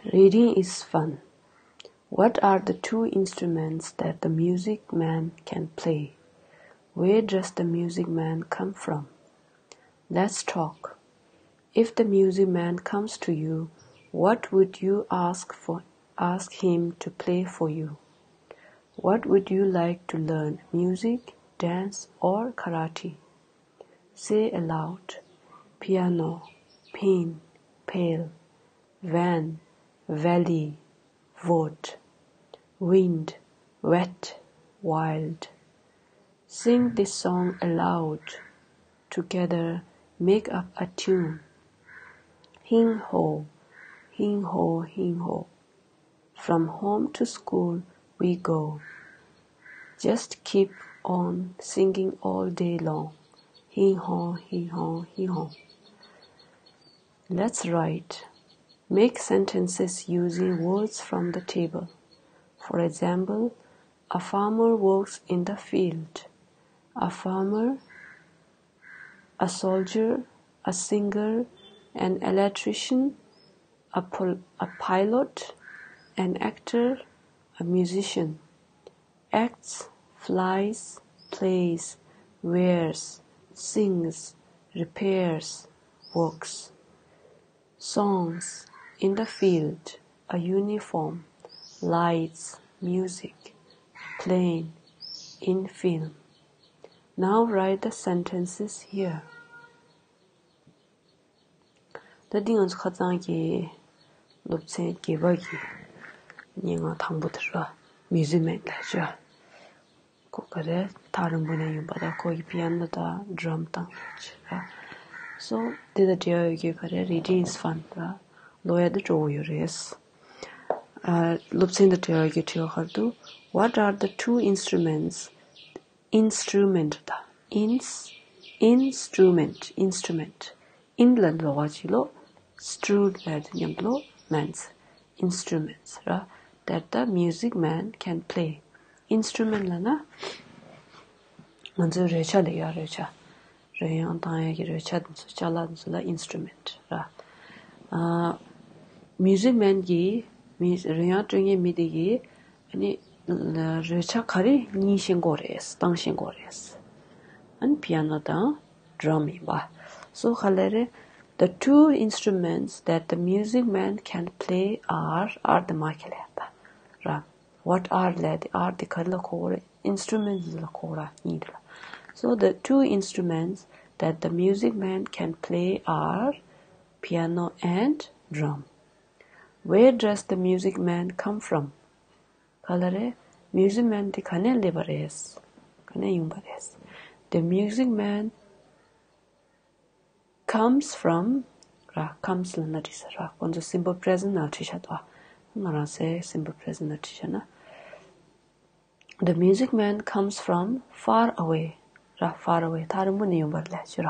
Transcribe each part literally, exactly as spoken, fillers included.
Reading is fun. What are the two instruments that the music man can play? Where does the music man come from? Let's talk. If the music man comes to you, what would you ask for ask him to play for you? What would you like to learn? Music, dance, or karate? Say aloud. Piano, pin, pale, van, valley, vote, wind, wet, wild. Sing this song aloud. Together, make up a tune. Hing ho, hing ho, hing ho. From home to school we go. Just keep on singing all day long. Hee haw, hee haw, hee haw. Let's write. Make sentences using words from the table. For example, a farmer works in the field. A farmer, a soldier, a singer, an electrician, a, pol- a pilot, an actor, a musician. Acts, flies, plays, wears, sings, repairs, works. Songs, in the field, a uniform, lights, music, plane, in film. Now write the sentences here. ད་འདི་ང་ཚོ་ཁ་སང་གི་སློབ་ཚན་བརྒྱད་པ་གི་སྙན་ངག་དང་པོ་དེ་ར། Music Man ལབ་ཀྱི་ར། ཁོ་ག་རེ་ཐག་རིང་པོ་ནས་ཡོང་པ་དང་ཁོ་གི་པི་ཡ་ནོ་དང་ཌ་རམ་བཏང་ཡོད་ཀྱི་ར། So དེ་དང་འབྲེལ་བ་ཡོད་ཀྱི་ག་རེ། Reading is fun ར། ཀློག་ཡ་དེ་སྤྲོ་བོ་ཡོད་རེད། ཨ། སློབ་ཚན་དང་འབྲེལ་བ་ཡོད་ཀྱི་དྲི་བ་ག་རེ་འདུག What are the two instruments? Instrument དང་ཨིན། Instrument, instrument. ཨིན་ལ་ནི་ཀློག་པ་ཅིག་ཀློག་སི་ཊུ་ལ་ནི་མཉམ་དུ་ཀློག་མེན་སི། Instruments ར། That the music man can play. Instrument ལབ་ན་ང་ཚོའི་རོལ་ཆ་ལབ་ཡ། རོལ་ཆ། རོལ་དབྱངས་བཏང་ཡ་གི་རོལ་ཆ་དེ་ཚོ། ཅ་ལག་དེ་ཚོ་ལ་instrument ར། ཨ། Music Man གྱིས་མི་རོལ་དབྱངས་དཀྲོལ་མཁན་མི་དེ་གིས་ཨ་ནི་རོལ་ཆ་ག་རེ་གཉིས་ཤེས་ཀྱི་ཡོད་རེད། བཏང་ཤེས་ཀྱི་ཡོད་རེད། ཨ་ནི་པི་ཡ་ནོ་དང་ཌ་རམ་ཡིན་པ། So ག་རེ་ལབ་རེད། The two instruments that the music man can play are, are དེ་མ་ཁེལ་ཡ་ད་ར། What are ལབ་དེ། are དེ་ག་རེ་ལ་གོ་གི་རེད། Instruments ལ་གོ་གི་ར། གཉིས་དེ་ལ། So the two instruments that the music man can play are piano and drum. Where does the music man come from? ག་རེ་ལབ་རེད། Music Man དེ་ག་ནས་སླེབས་པ་རེད། ག་ནས་ཡོང་པ་རེད། The music man comes from ར། comes ལབ་ན་འགྲིག་ས་ར། ཁོང་ཚོ་simple present ནང་བྲིས་བཞག་འདུག་ང་རང་ཚོའི་simple present ནང་བྲིས་བཞག་ན། The music man comes from far away ར། far away ཐག་རིང་པོ་ནས་ཡོང་པ་ལབ་ཀྱི་ར།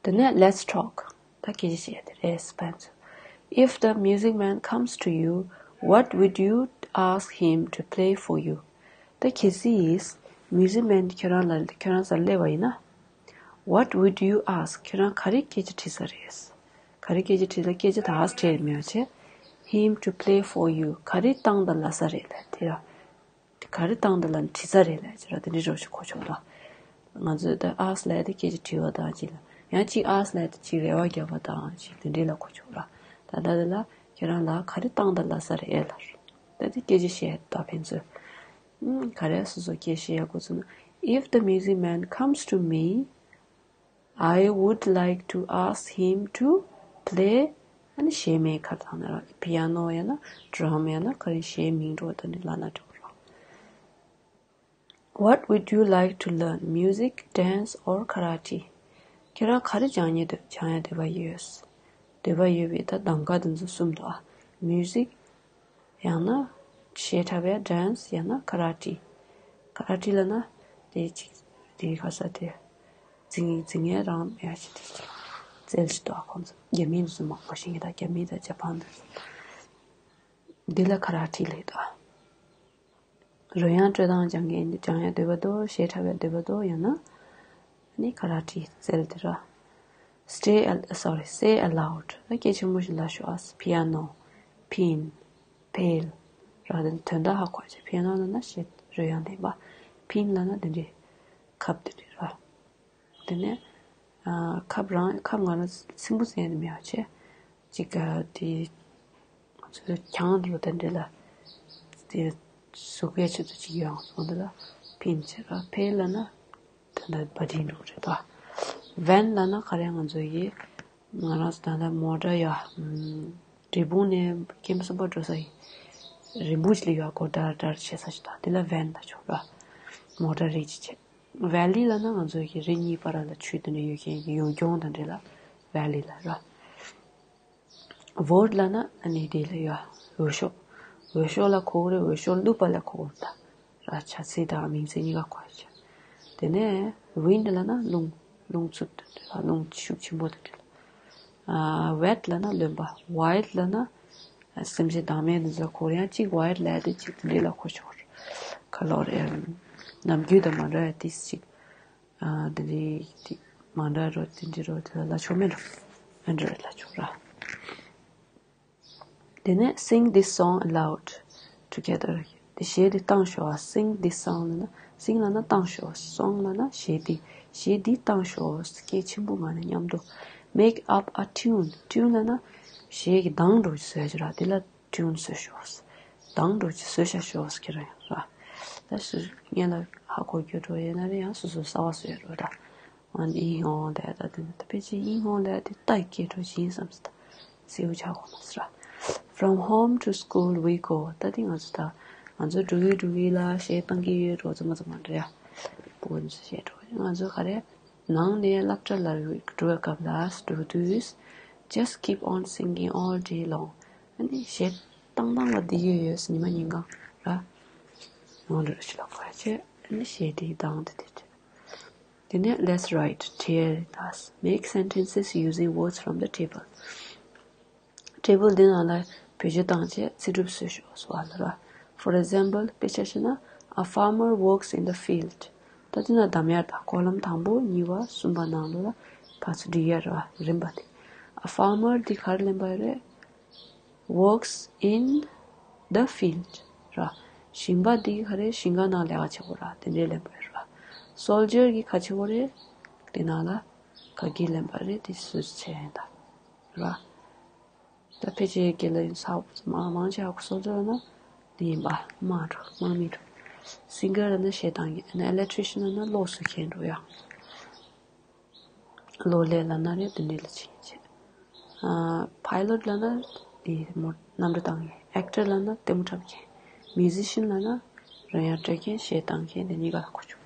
དེ་ནས་let's talk ད་སྐད་ཆ་བཤད་དེ་རེད། སྤེན་ཚེ། If the music man comes to you, what would you ask him to play for you? ད་གལ་སྲིད་music man ཁྱོད་རང་ལ། ཁྱོད་རང་སར་སླེབས་པ་ཡིན་ན། What would you ask? ཁྱོད་རང་ག་རེ་སྐད་ཆ་དྲི་ས་རེད། ག་རེ་སྐད་ཆ་དྲི་ས། སྐད་ཆ་ད་ask དྲིས་མེད་པ་བྱས། Him to play for you ག་རེ་བཏང་དང་ལབ་ས་རེད་ལབ་དེ་ར། ག་རེ་བཏང་དང་ལབ་ན་དྲི་ས་རེད་ལབ་ཀྱི་ར། དེ་འདྲའི་རོ་ཞིག་གོ་ཆོག་ལ། ང་ཚོས་ད་ask ལབ་དེ་སྐད་ཆ་དྲི་བ་དང་གཅིག་ལ། ཡང་གཅིག་ask ལབ་དེ་གཅིག་རེ་བ་རྒྱབ་པ་དང་གཅིག་དེ་འདྲའི་ལ་གོ་ཆོག་ར། ད་ལྟ་དེ་ལ་ཁྱེད་རང་ལ་ག་རེ་བཏང་དང་ལབ་ས་རེད་ལབ། ད་དེ་སྐད་ཆ་བཤད་ད་ཕན་ཚུན། ཨུམ། ག་རེ་སོ་སོ་སྐད་བཤད་ཡག་པོ་བྱུང་ན། If the music man comes to me, I would like to ask him to play. ཨ་ནི་གཞས་མེད་ཁ་བཏང་ན་ར། པི་ཡ་ནོ་ཡང་ན་ཌ་རམ་ཡང་ན་ག་རེ་གཞས་མིང་འགྲོ་ད་ནི་ལ་ན་འགྲོ་རོགས། What would you like to learn? Music, dance or karate? ཁྱེད་རང་ག་རེ་སྦྱང་ཉེ་འདོད། སྦྱང་ཡ་འདོད་པ་ཡོད། འདོད་པ་ཡོད་པའི་ད་གདམ་ག་དེ་ཚོ་གསུམ་འདུག་ཨ། Music ཡང་ན་གཞས་འཁྲབ་པའི་dance ཡང་ན་karate། Karate ལབ་ན་དེ་གཅིག་དེ་ག་ས་དེ་འཛིང་འཛིང་ཡ་རང་ཡ་ཞིག་དེ་རྩལ་ཞིག་འདུག་ཨ། ཁོང་ཚོ་རྒྱ་མི་ཚོ་མང་པོ་ཞིག་ཡིན་ད། རྒྱ་མི་དང་ཇ་པན་དེ་ཚོ། འདི་ལ་karate ལབ་འདུག་ཨ། རོལ་དབྱངས་དཀྲོལ་སྟངས་སྦྱང་མཁན། སྦྱང་ཡ་འདོད་པ་འདུག་གཞས་འཁྲབ་ཡ་འདོད་པ་འདུག་ཡང་ན་ནི་karate རྩལ་དེ་ར། Stay al- sorry, say aloud. ད་སྐད་ཆེན་པོ་ཞིག་ལབ་ཤོག་ཨ། Piano, pin, pail. ར་དེ་དོན་དག་ཧ་གོ་ཆེ། Piano ལབ་ན་གཞས་རོལ་དབྱངས་ལྡན་པ། Pin ལབ་ན་དེ་འདྲའི་ཁབ་དེ་འདྲའི་ར། དེ་ནས་ཨ་ཁབ་རང་ཁབ་ང་རང་སིམ་པོ་ཟེར་ནི་མེད་པ་བྱས། ཅིག་ག་དེ་ང་ཚོའི་གྱང་འདྲ་བོ་དེ་འདྲ་ལ་དེ་ཟུག་པའི་ཆེད་དུ་ཅིག་ཡོང་སོང་། དེ་ལ་pin བྱས་ར། Pail ལབ་ན་དེ་འདྲ་བ་དེ་འདྲ་རེད་ད། Van ལབ་ན་ག་རེ་ང་ཚོ་ཡི་ང་རང་ཚོ་ད་ལྟ་མོ་ཊ་ཡ་འབྲས་སྤུངས་ནས་ཀེམ་སམ་བྷོ་ཊ་འགྲོ་ས་ཡི་རིན་པོ་ཆེ་ལ་ཡ་སྒོ་འདྲ་འདྲ་བྱེད་ས་ཞིག་ད། དེ་ལ་van ལབ་ཆོག་ར། མོ་ཊ་རིགས་ཅིག་བྱས། Valley ལབ་ན་ང་ཚོ་གི་རི་གཉིས་བར་ལ་ཆུ་དེ་འདྲ་ཡོད་མཁན་གྱི་ཡུལ་ལྗོངས་དང་འདྲ་ལ་valley ལབ་ར། Wood ལབ་ན་ཨ་ནི་དེ་ལ་ཡ། འོས་ཤོག་འོས་ཤོག་ལ་གོ་གི་རེད། འོས་ཤོག་བླུགས་པ་ལ་གོ་གི་རེད་ད། ར་བྱ་ཚིག་དང་མིང་ཚིག་གཉིས་ཀ་གོ་ཡ་བྱ། དེ་ནས་wind ལབ་ན་རླུང་། རླུང་འཚུབ་ཏུ་འདྲ་རླུང་ཤུགས་ཆེན་པོ་དང་འདྲ་ལ། ཨ། wet ལབ་ན་རློན་པ། wild ལབ་ན་སེམས་ཅན་བདག་མེད་དེ་ཚོ་གོ་རེད། ཡང་གཅིག་wild ལབ་དེ་གཅིག་དེ་འདྲ་ལ་གོ་ཆོག་རེད། ག་ལོར་ཨེམ། ནམ་རྒྱུན་དང་མ་འདྲ་ཡ་ཏིས་ཅིག་ཨ། དེ་འདྲའི་དེ་མ་འདྲ་རོ་དེ་འདྲའི་རོ་དེ་ལ་ལབ་ཆོག་མེད་རོ། ཨ་འདྲ་རོ་ལབ་ཆོག་ར། དེ་ནས་sing this song aloud together. དེ་གཞས་དེ་བཏང་ཤོག sing this song ལབ་ན། sing ལབ་ན་བཏང་ཤོག song ལབ་ན་གཞས་དེ། གཞས་འདི་བཏང་ཤོག་སྐད་ཆེན་པོ་ངང་ནས་མཉམ་དུ། make up a tune. tune ལབ་ན་གཞས་ཀྱི་གདངས་འདྲ་བོ་ཞིག་བཟོ་ཡ་ཅིག་ར། དེ་ལ་tune བཟོས་ཤོག་གདངས་འདྲ་བོ་ཅིག་བཟོས་བཞག་ཤོག་ཁྱེད་རང་ཡང་ར། ད་སུ་ངས་ལ་ཧ་གོ་རྒྱུ་འདྲ་བོ་ཡོད་ན་རེད། ཡང་སོ་སོ་གསར་པ་བཟོས་རོགས་ར། ཨ་ནི་ཨིན་ཧོང་ལབ་ད་དེ་ནི་ད་ཕལ་ཆེར་ཨིན་ཧོང་ལབ་དེ་ཏའི་སྐད་འདྲ་བོ་ཅིག་ཡིན་བསམ་སོང་། ད་གསལ་པོ་ཆགས་གོ་མ་སོང་ར། From home to school we go. ད་དེ་ང་ཚོ་ད་ང་ཚོ་འགྲོ་གི་འགྲོ་གི་ལ་གཞས་བཏང་གི་ཡོད་འགྲོ་ཙམ་མ་ཙམ་མ་འདྲ་ཡ། བུ་ང་ཚོ་གཞས་འགྲོ་གི་ང་ཚོ་ག་རེ། ནང་ནས་སློབ་གྲྭ་ལ་འགྲོ་བའི་སྐབས་ལ་འགྲོ་དུས། Just keep on singing all day long. ཨ་ནི་གཞས་བཏང་བཏང་ལ་བསྡད་ཀྱི་ཡོད་ཉི་མ་ཉིན་གང་ར། ཡོང་འདྲ་ཞིག་ལ་གོ་ཡ་བྱས། ཨ་ནི་གཞས་དེའི་གདངས་དེ་དེ་བྱས། དེ་ནས་let's write བྲིས་ཡ་རེད་ད། Make sentences using words from the table. table འདི་ནང་ལ་བེད་སྤྱོད་བཏང་བྱས་ཚིག་གྲུབ་བཟོས་ཤོག་ཟེར་བ་ལ་ར། For example དཔེ་ཆ་བཞག་ན། A farmer works in the field. ད་དེ་ན་གདམ་ཡ་ད་column དང་པོ་གཉིས་པ་གསུམ་པ་ནང་ལོགས་ལ་ཕར་ཚུར་འབྲི་ཡ་ར་རིམ་པ་དེ། A farmer འདི་ག་རེ་ལེན་པ་རེད། works in the field ར། ཞིང་པ་འདི་ག་རེ་ཞིང་ཁ་ནང་ལས་ཀ་བྱེད་པ་ར། དེ་འདྲའི་ལེན་པ་རེད་ར། soldier གི་ག་བྱེད་པ་རེད། དེ་ནང་ལ་ག་གི་ལེན་པ་རེད། དེ་སུས་བྱས་ཡིན་ད་ར། ད་ཕལ་ཆེར་རྒན་ལགས་ཡིན་ས་མང་མང་ཆེ་ཧ་གོ་སོང་ཙང་ན་འདི་ཡིན་པ་དམག་འགྲོ་དམག་མི་འགྲོ། singer ལབ་ན་གཞས་བཏང་མཁན། electrician ལབ་ན་གློག་བཟོ་མཁན་འགྲོ་ཡ། གློག་ཀླད་ལབ་ན་རེད་དེ་འདྲ་ལ་བྱེད་མཁན་བྱེད། pilot ལབ་ན་འདི་མོ་གནམ་གྲུ་བཏང་མཁན། actor ལབ་ན་ལྟད་མོ་འཁྲབ་མཁན། musician ལབ་ན་རོལ་དབྱངས་དཀྲོལ་མཁན་གཞས་བཏང་མཁན་དེ་གཉིས་ཀ་ལ་གོ་ཆོག